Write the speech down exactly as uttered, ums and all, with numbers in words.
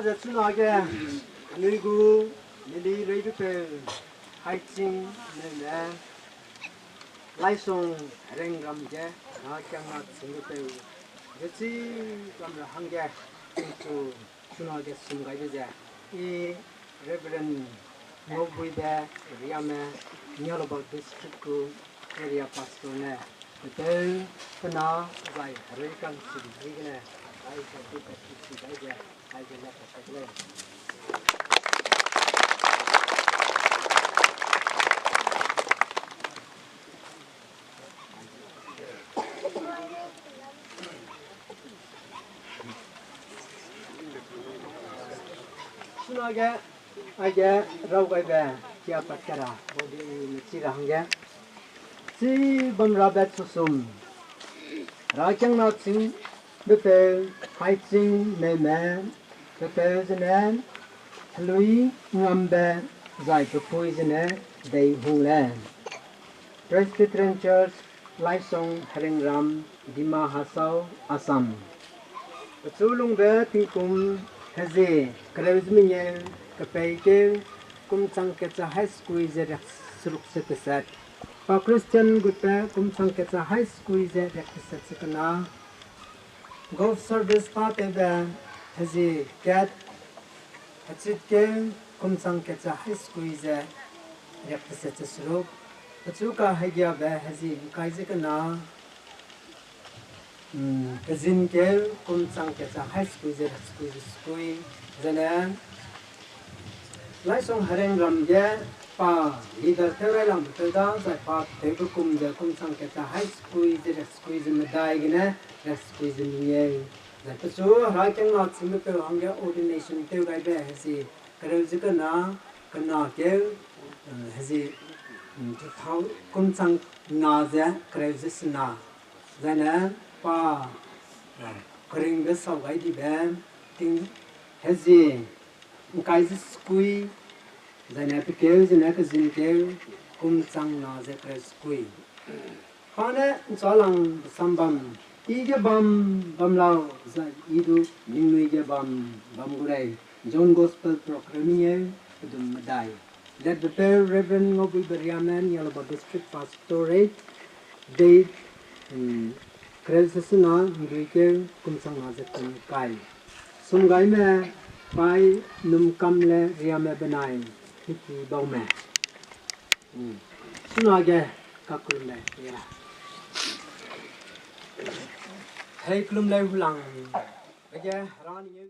Ze chunage, anui gu, mili reibepeu, Haicing Neume, Laisong Herengram ge, Herakiangna Chîngbepeu, ze chi bam ra hangge, tingchu chunage sum gaibe ze, i Reverend Ngaubuibe Riame, Nialoba District gu Area Pastor ne, pepeu, pena, zai herui kang sibizigene, ai ze du pe sisi gai ze, ai ze le pe lei. Chunage, aige raw gaibe, kia pat kera, bau di mechi ra hangge. Chi bam rabe susum. Herakiangna Chîngbepeu, Haicing Neume, pepeu zene, Helui Ngambe, zai pepui zene, Deihungle. Presbyterian Church, Laisong Herengram, Dima Hasao, Assam. Pechu lungbe tingkum hezie kereu ze mengeu, kepeikeu, kum chang kecha hai sekui ze riak seruk ze teset. Pa Christian gutbe kum chang kecha hai sekui ze riak teset ze kena. Golf service tâtewbe hezie kat, hechitkeu, kum chang kecha hai sekui ze riak teset ze seruk. Pechu kahegiabe hezie ngkai ze kena, mm, kezinkeu, kum chang kecha hai sekui ze riak sekui ze sekui. Zene, Laisong Herengram ge pa leader tew railangbe peu da, zai pa tewbe kum ze kum chang kecha hai sekui ze riak sekui ze medai gene, riak sekui ze mengeu. Zai pechu Herakiangna Chîngbepeu hangge ordination tew gaibe hezie kereu ze kena, kena keu, eh, hezie, mm, two thou-, kum chang na ze kereu ze sena. Zaine pa, eh, keringbe sau gai dibe, ting hezie, ngkai ze sekui, zaine pekeu, zene kezinkeu, kum chang na ze kereu sekui. Pa ne nchalang sambam, i ge bam, bam lau, zai i du ningnui ge bam, bam gu lei. John Gospel Program ngeu, pedum medai. Letbepeu Reverend Ngaubuibe Riame, Nialoba District Pastorate, date, mm, kereu ze sena, nduikeu, kum chang na ze kum kai. Sumgaime, pai, Numkamle Riame benai, Hiki Baume. Mm. Sunage, kakelum lei, ya. Hei kelum lei hulang, age, Hera ni